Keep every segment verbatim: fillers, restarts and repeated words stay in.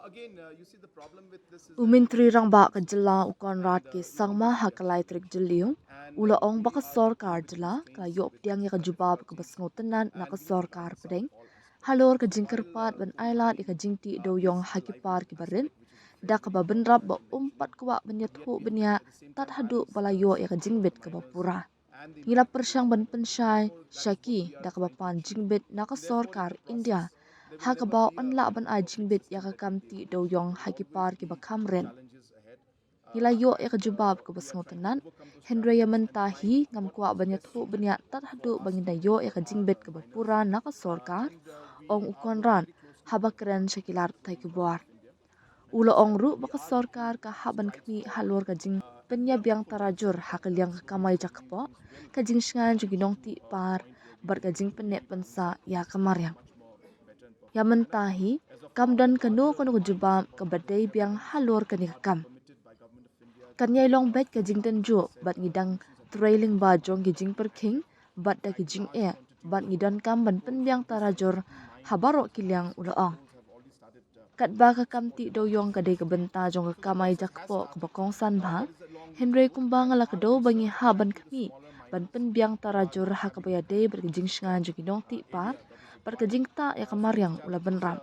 U Myntri Rangbah ka jylla u Conrad K Sangma ha ka lai tarik Jylliew u la ong ba ka sorkar jylla ka la ïoh pdiang ïa ka jubab kaba sngewtynnat na ka sorkar pdeng halor ka jingkyrpad ban ailad ïa ka jingtih dewïong ha ki par kiba rit da kaba bynrap ba um pat kwah ban ïathuh bniah tad haduh ba la ïoh ïa ka jingbit kaba pura. Ngi la pyrshang ban pynshai sha ki da kaba pan jingbit na ka sorkar India ha kaba yn lah ban ai jingbit ïa ka kam tih dewïong ha ki par kiba kham rit. Ngi la ïoh ïa ka jubab kaba sngewtynnat, hynrei ïa mynta hi ngam kwah ban ïathuh bniah tad haduh ba ngin da ïoh ïa ka jingbit kaba pura na ka sorkar, ong u Conrad haba kren sha ki lad pathai khubor. U la ong ruh ba ka sorkar ka hap ban khmih halor ka jingpynïabiang tarajur ha ka liang ka kamai jakpoh, ka jingshngaiñ jong ki nongtih par bad ka jingpynneh pynsah ïa ka mariang. Ïa mynta hi kam don kano kano ka jubab kaba dei biang halor kane ka kam. Kan ïai long beit ka jingtynjuh bad ngi dang trei lyngba jong ki jingpyrkhing bad da ki jingeh bad ngi donkam ban pynbiang tarajur ha baroh ki liang, u la ong. Katba ka kam tih dewïong ka dei ka bynta jong ka kamai jakpoh kaba kongsan bha, hynrei kumba nga la kdew ba ngi hap ban khmih ban pynbiang tarajur ha kaba ïadei bad ka jingshngaiñ jong ki nongtih par bad ka jingktah ïa ka mariang, u la bynrap.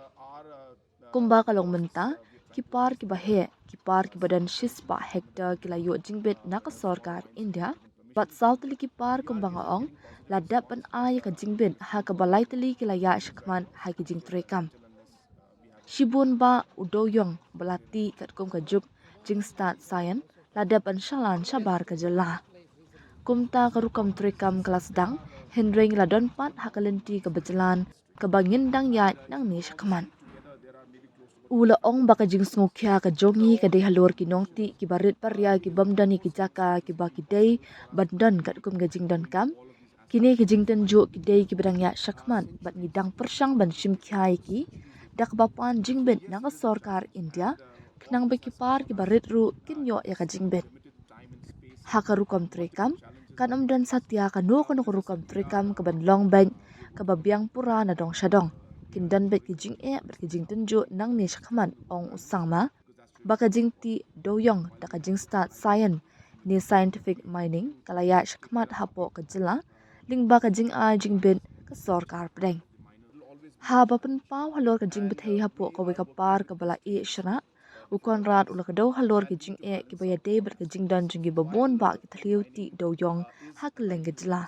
Kumba ka long mynta, ki par kiba heh, ki par kiba don shispah hektar ki la ïoh jingbit na ka sorkar India bad saw tylli ki par kumba nga ong la dep ban ai ïa ka jingbit ha kaba lai tylli ki la ïaid shakhmat ha ki jingtrei kam. Shibun bah u dewïong ba la tih katkum ka juk jingstad saian la dep ban shalan shabar ka jylla. Kumta ka rukom trei kam ka la sdang, hynrei ngi la don pat ha ka lynti kaba jlan kaba ngin dang ïaid nangne shakhmat. U la ong ba ka jingsngewkhia ka jong ngi ka dei halor ki nongtih kiba rit baria ki bym don ïa ki jaka kiba ki dei ban don katkum ka jingdonkam. Kine ki jingtynjuh ki dei kiba dang ïaid shakhmat bad ngi dang pyrshang ban shim khia ïa ki da kaba pan jingbit na ka sorkar India, khnang ba ki par kiba rit ruh kin ïoh ïa ka jingbit. Ha ka rukom trei kam kan ym don satia kano kano ka rukom trei kam kaban long beit kaba biang pura na dong sha dong. Kin don beit ki jingeh bad ki jingtynjuh nangne shakhmat, ong u Sangma ba ka jingtih dewïong da ka jingstad saian ne scientific mining ka la ïaid shakhmat hapoh ka jylla lyngba ka jingai jingbit ka sorkar pdeng. Haba pynpaw halor ka jingbthei hapoh kawei ka par kaba la ïeh shrah, u Conrad u la kdew halor ki jingeh kiba ïadei bad ka jingdon jong kiba bun bah ki thliew tih dewïong ha kylleng ka jylla.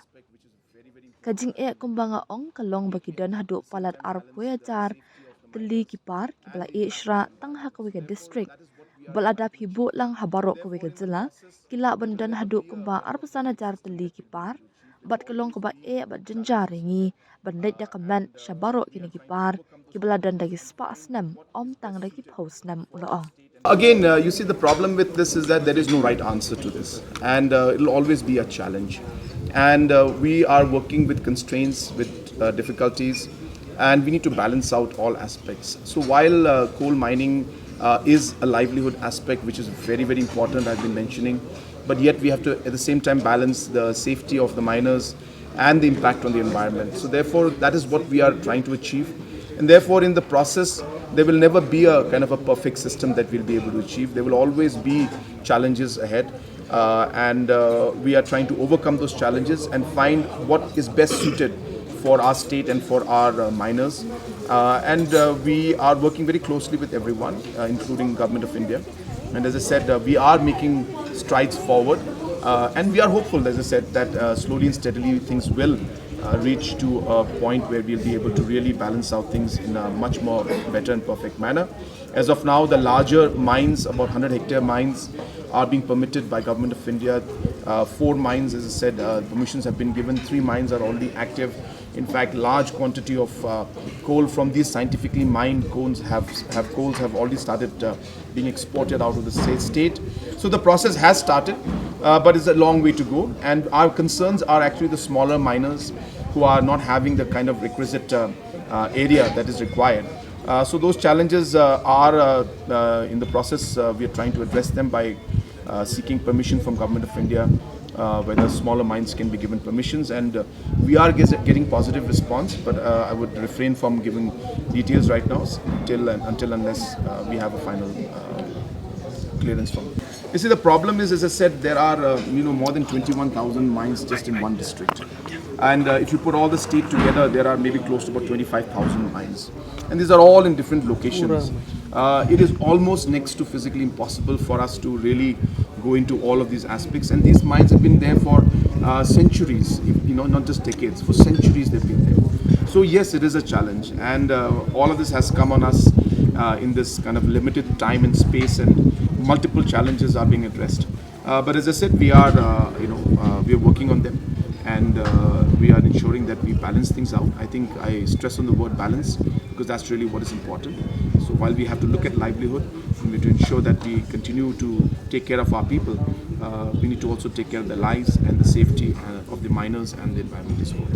Ka jingeh kumba nga ong ka long ba ki don haduh palat arphew hajar tylli ki par kiba la ïeh shrah tang ha kawei ka district. Bad lada phi buh lang ha baroh kawei ka jylla ki lah ban don haduh kumba arphew san hajar tylli ki par. Bad ka long kaba eh bad jynjar ïa ngi ban leit da ka met sha baroh kine ki par kiba la don da ki spah snem ym tang da ki phew snem, u la ong. Again, uh, you see, the problem with this is that there is no right answer to this. And uh, it'll always be a challenge. And uh, we are working with constraints, with uh, difficulties, and we need to balance out all aspects. So while uh, coal mining uh, is a livelihood aspect, which is very, very important, I've been mentioning, but yet we have to, at the same time, balance the safety of the miners and the impact on the environment. So therefore, that is what we are trying to achieve. And therefore, in the process, there will never be a kind of a perfect system that we'll be able to achieve. There will always be challenges ahead. Uh, and uh, we are trying to overcome those challenges and find what is best suited for our state and for our uh, miners. Uh, and uh, we are working very closely with everyone, uh, including Government of India. And as I said, uh, we are making strides forward. Uh, and we are hopeful, as I said, that uh, slowly and steadily things will uh, reach to a point where we'll be able to really balance out things in a much more better and perfect manner. As of now, the larger mines, about hundred hectare mines, are being permitted by Government of India. Uh, four mines, as I said, uh, permissions have been given. Three mines are already active. In fact, large quantity of uh, coal from these scientifically mined coals have, have coals have already started uh, being exported out of the sa- state. So the process has started, uh, but it's a long way to go. And our concerns are actually the smaller miners who are not having the kind of requisite uh, uh, area that is required. Uh, so those challenges uh, are uh, uh, in the process. Uh, we are trying to address them by uh, seeking permission from Government of India uh, whether smaller mines can be given permissions, and uh, we are get- getting positive response, but uh, I would refrain from giving details right now s- till and until unless uh, we have a final uh, clearance from. You see, the problem is, as I said, there are uh, you know more than twenty-one thousand mines just in one district, and uh, if you put all the state together, there are maybe close to about twenty-five thousand mines, and these are all in different locations. Uh, it is almost next to physically impossible for us to really go into all of these aspects. And these mines have been there for uh, centuries, if, you know, not just decades, for centuries they've been there. So yes, it is a challenge, and uh, all of this has come on us uh, in this kind of limited time and space, and multiple challenges are being addressed. Uh, but as I said, we are, uh, you know, uh, we are working on them, and uh, we are ensuring that we balance things out. I think I stress on the word balance because that's really what is important. So while we have to look at livelihood, we need to ensure that we continue to take care of our people. Uh, we need to also take care of the lives and the safety uh, of the miners and the environment as well.